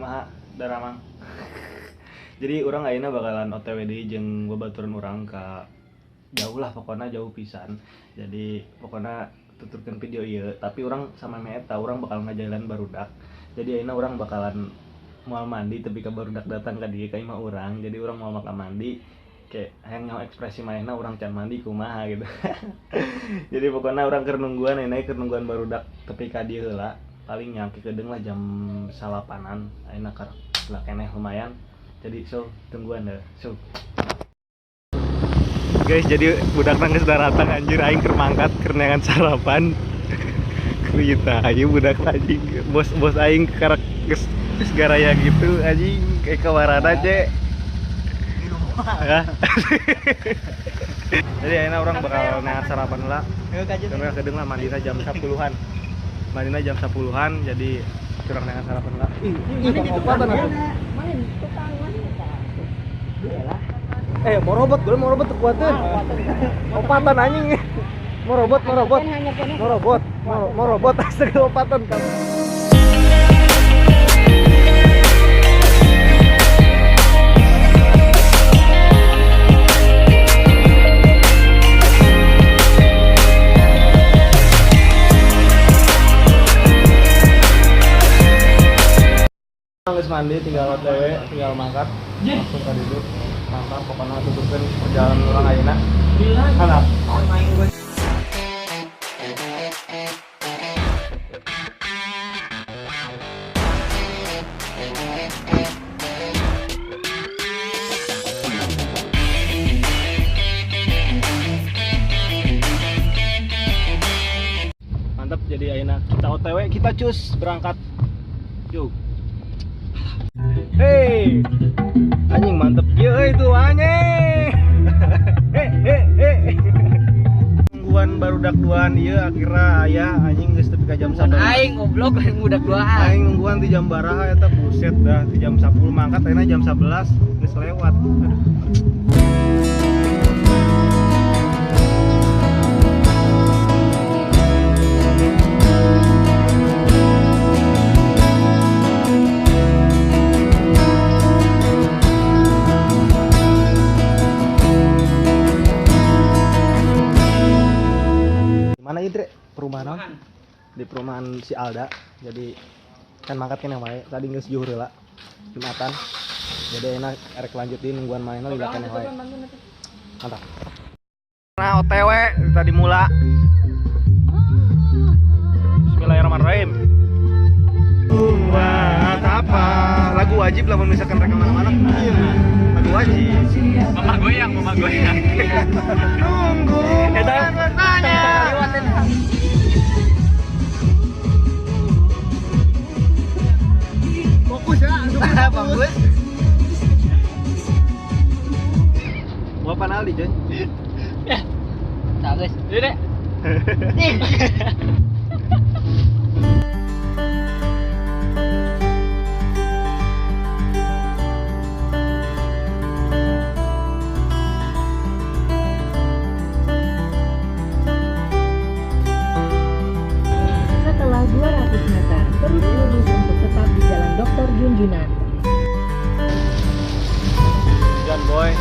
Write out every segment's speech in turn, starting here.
Kumaha daramang. Jadi urang ayeuna bakalan OTW deui jeung babaturan urang ka jauh lah, pokoknya jauh pisan. Jadi pokoknya tuturkeun video ieu, tapi urang sama eta urang bakal ngajalan barudak. Jadi ayeuna urang bakalan moal mandi tapi ka barudak datang ka dieu ka imah urang. Jadi urang moal bakal mandi, kayak hayang nyaho ekspresi manehna urang can mandi kumaha gitu. Jadi pokoknya urang keur nungguan ayeuna, keur nungguan barudak tepi ka dieu heula. Paling nyangke kedeung lah jam 9-an ayeuna, keur lah keneh lumayan. Jadi so tungguan deh. So guys, jadi budak geus datang anjir, aing keur mangkat keur neangan sarapan. Cerita aja budak anjing, bos bos aing karak geus geus garaya gitu anjing, kayak kawarana ce. Ya. Jadi ayeuna urang bakal neangan sarapan lah. Karena kedeung lah mandina jam 10-an. Mandina jam 10-an, jadi kurang neangan sarapan lah. Ih, ih, opatan atuh. Eh, mau robot, gue mau robot kuatin. Opatan anjing. Mau robot, mau robot. Mau robot, mau robot astaga opatan kan. Geus mandi, tinggal OTW, tinggal mangkat, langsung ka ditu. Mantap, pokoknya tutupin perjalanan urang ayeuna. Mantap. Mantap, jadi ayeuna kita OTW, kita cus berangkat. Yuk. Hey, anjing mantep kieu euy tuh anjing. Hei hei hei. Nungguan barudak duaan ieu akhirnya aya anjing geus tepi ka jam 11. Aing goblok lain budak duaan. Aing nungguan di jam baraha eta, buset dah, di jam 10 mangkat ayeuna jam 11 geus lewat. Aduh. Mana ini, Dre? Perumahan naon? Di perumahan si Alda. Jadi kan mangkat keneh wae. Tadi geus juhur heula. Jumatan. Jadi enak erek lanjut di nungguan manehna lila keneh wae. Mantap. Nah, OTW tadi mula. Bismillahirrahmanirrahim. Buat apa? Lagu wajib lah misalkan mereka mana-mana. Iya, lagu wajib. Mama goyang, mama goyang. Nunggu. Eta bertanya. Fokus ya, fokus. Gua panaldi, coy. Ya. Bagus. Dede. Setelah 200 meter, terus lurus untuk tetap di Jalan Dr. Junjunan. Hujan, boy.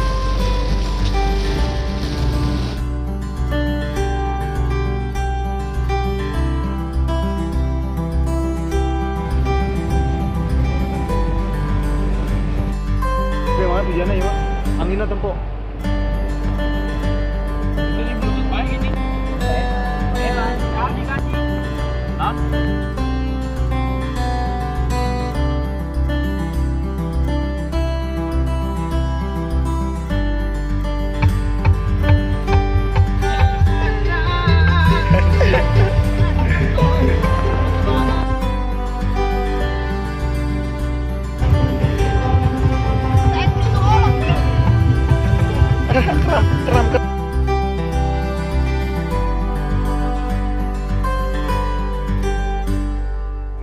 Gede banget hujannya ya, Pak. Anginnya tempo. Ini bluetooth baik ini. Hah?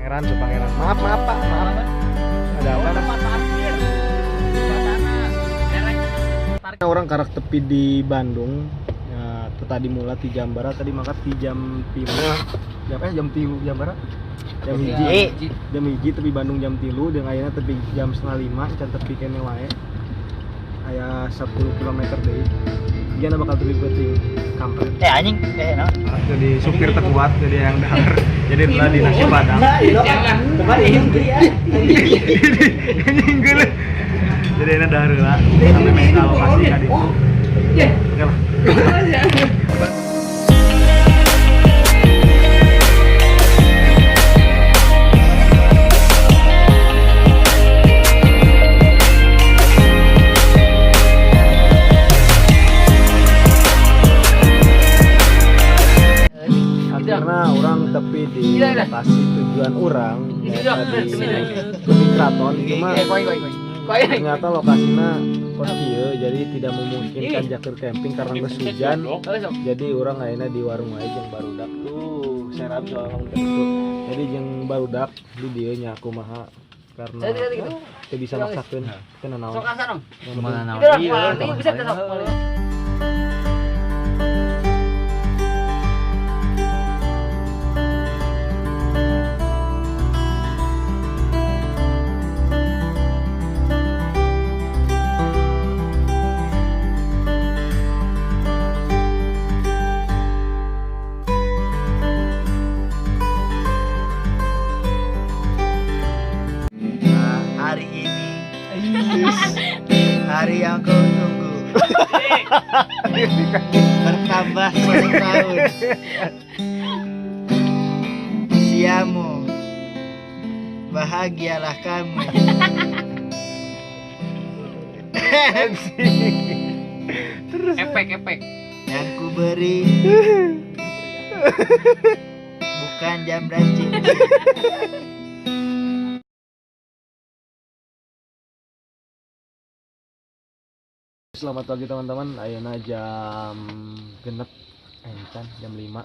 Pangeran, tuh pangeran. Maaf, maaf Pak, maaf. Ada apa? Tempat parkir. Suasana. Erek. Orang karak tepi di Bandung. Ya, tadi mula di jam bara, tadi mangkat di jam 5. Jam 3 jam bara. Jam 1. Jam 1 tepi Bandung jam 3 jeung ayeuna tepi jam 4.30 can tepi kene wae. Aya 10 km deui. Jigana bakal tepi peuting kampret. Anjing, naon? Jadi supir terkuat, jadi yang dahar. Jadi telah di nasi padang. Anjing geuleuh. Jadi enak dahar heula sampai minta lokasi ka ditu. Oke lah. Akhirnya orang tepi di lokasi tujuan orang di tebing keraton, cuma ternyata lokasinya kos kieu, jadi tidak memungkinkan jaker camping karena geus hujan. Jadi orang ayeuna di warung wae jeung barudak tuh serap soal gitu. Jadi jeung barudak di dieu nya kumaha karena teu bisa maksakeun teu nanaon. Hari ini hari yang kau tunggu bertambah 1 tahun usiamu, bahagialah kamu. Terus efek yang ku beri bukan jam dan cincin. Selamat pagi teman-teman, ayeuna jam genep encan jam 5.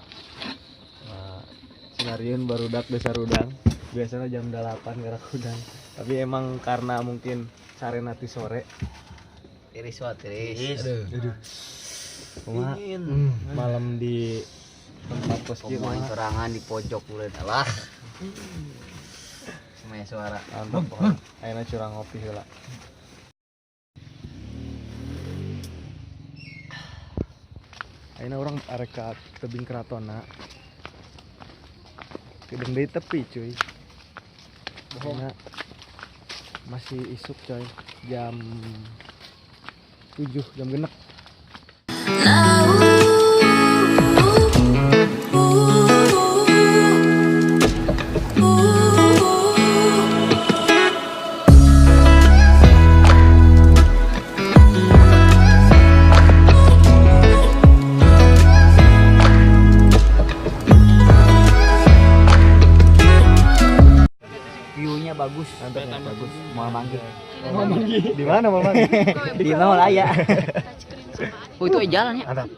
Sinarieun barudak desa rudang. Biasanya jam 8 gerak hudang. Tapi emang karena mungkin sare nanti sore. Tiris wah tiris. Aduh. Kumaha? Malam di tempat kos kieu kumaha sorangan di pojok uleun lah. Semuanya suara. Mantap pokoknya. Ayeuna curang ngopi heula. Ayeuna urang arek ka tebing keratonna. Gedeng deui tepi cuy. Ayeuna masih isuk coy, jam 7, jam genep. View-nya bagus. Mantap ya, bagus. Mau manggil. Di mana mau manggil? Di mall aya. Oh, itu jalan ya. Mantap.